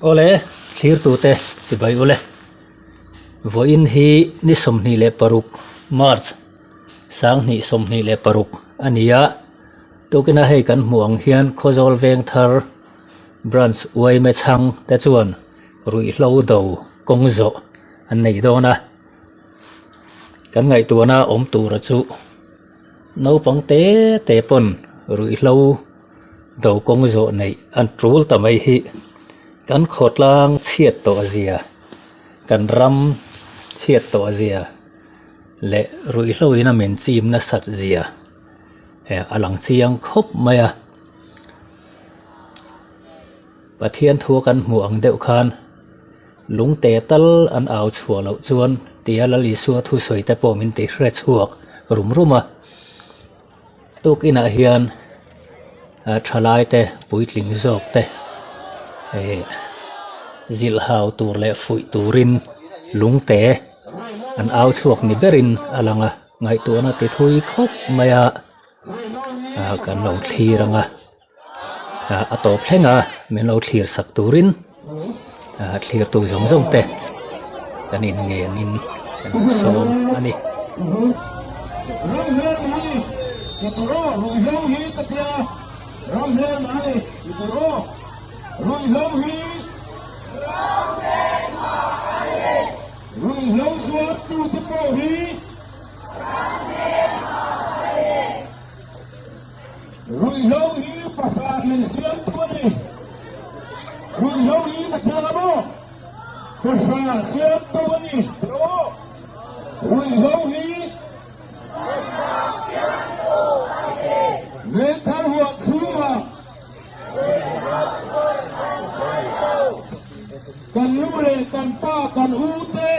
Awle, thlirtute chibai ule. Vawiin hi ni 26 March 2026 a ni a, tukina hei kan hmuh ang hian Khawzawl Vengthar Branch Uaime chhang te chuan ruihhlo do kawng zawh an nei dawn a, kan ngaihtuahna awm tura chu naupang te te pawn ruihhlo do kawng zawh neih an tul ta mai hi kan khawtlang chhiat tawh zia kan ram chhiat tawh zia leh ruihhlo in a min chim nasat zia a lang chiang khawp mai a. Pathian thu kan hmuh ang deuh khan lungte tal an au chhuah loh chuan tia Lal Isua thusawi te pawh min ti hre chhuak rum rum a. Tukinah hian thalai te puitling zawk te eh zilh hau tur leh fuih turin lungte an au chhuak ni berin a lang a ngaihtuahna ti thui khawp mai a kan lo thlir ang a. A tawp thleng a min lo thlir sak turin thlir tu zawng zawng te kan in ngen in kan in sawm a ni. Ruihhlo hi fahrah min siamtu a ni. Ruihhlo hi ka thiang a maw? Fahrah siamtu a ni. Ruihhlo hi fahrah siamtu a ni. Vengthar huang chhungah ruihhlo sawi an phal lo. Kan nu leh kan pa kan u te.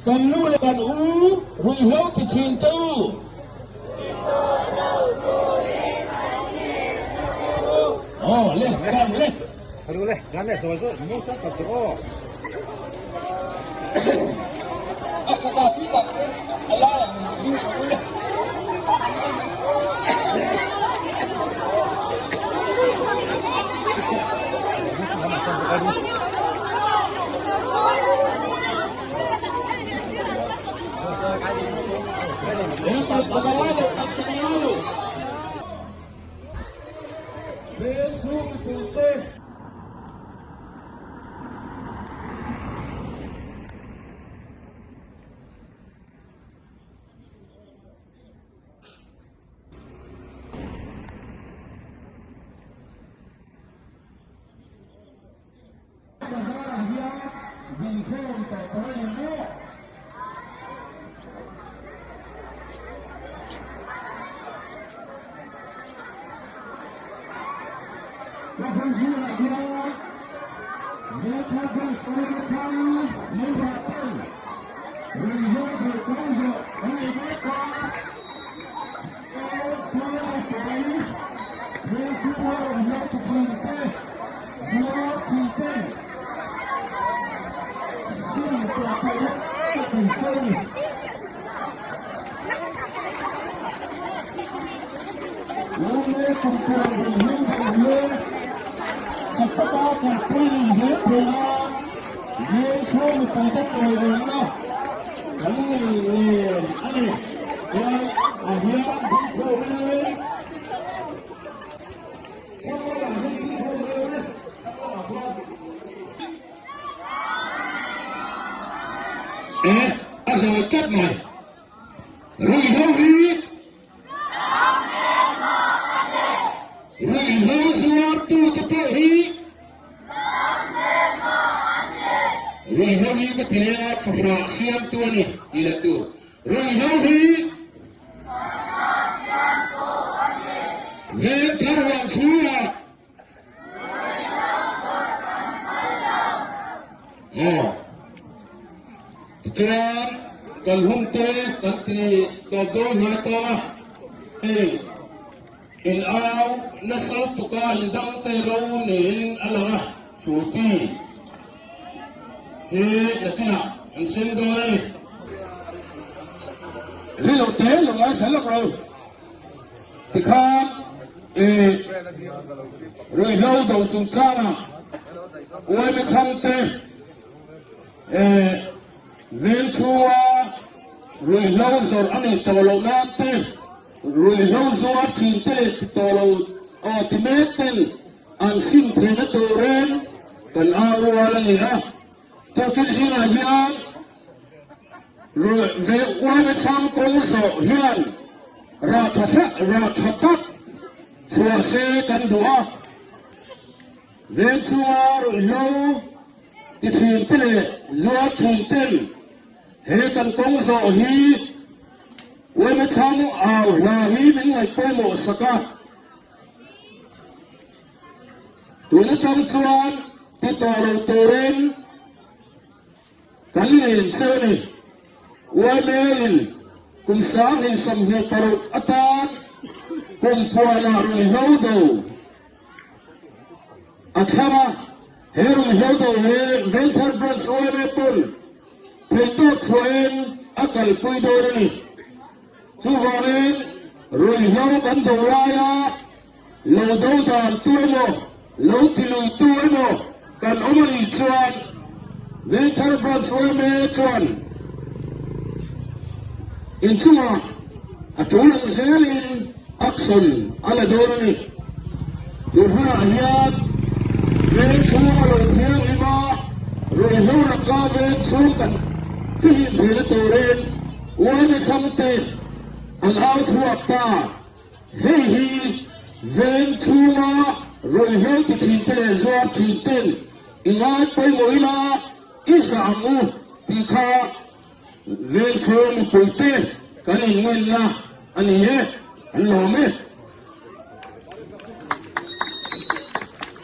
Kan nu leh kan u ruihhlo ti thin te u. Aw le kan le. Bazar-ah hian inkhawm tawh tawh a ni maw? Kohhran zingah hian Vengthar Branch Committee chhang member ten ruihhlo duh kawng zawh an nei mek a, Eh, a zawi tlat mai. Ruihhlo hi Ruihhlo zuartute pawh hi Ruihhlo hi ka ti leng a, fahrah siamtu a ni tih leh tur. Ruihhlo hi Vengthar huang chhungah Aw Tichuan kan hun te kan ti tawp dawn hnai tawh a, hei in au nasa lutuka indang te ro niin a lang a, Furti hi nakinah an sem dawn a ni. Ri loh te lo ngaithla lawk lo tikhan. Ruihhlo do chungchangah uaime chhangte veng chhunga ruihhlo zawrh a nih tawh loh nan te, ruihhlo zuar thin te leh ti tawh lo aw ti mek ten an sim theihna turin kan au rual a ni a. Tukin zingah hian uaime chhang kawng zawh hian rah tha rah tha tak chhuah se kan duh a. Veng chhunga ruihhlo ti thin te leh zuar thin ten he kan kawng zawh hi uaime chhang au hla hi min ngaih pawimawh sak a. Tun atang chuan ti tawh lo turin kan ngen che a ni. Yma in kum 2026 atan kum puanah ruihhlo do a thlang a, he ruihhlo do hi Vengthar Branch yma pawn theihtawp chhuahin a kalpui dawn a ni. Chuvangin ruihhlo kan do laia Lo do dan tu emaw, lo ti lui tu emaw kan awm a nih chuan Vengthar Branch yma chuan inchungah a tul ang zelin action a la dawn a ni. Tun hunah hian veng chhung a lo thianghlim a, ruihhlo laka veng chhung kan fihlim theihna turin yma chhangte an au chhuak ta. Hei hi veng chhunga ruihhlo ti thin te leh zuar thin ten i ngai pawimawh ila i zah ang u tih kha veng chhung mipui te kan inngenna a ni e, an lawm e.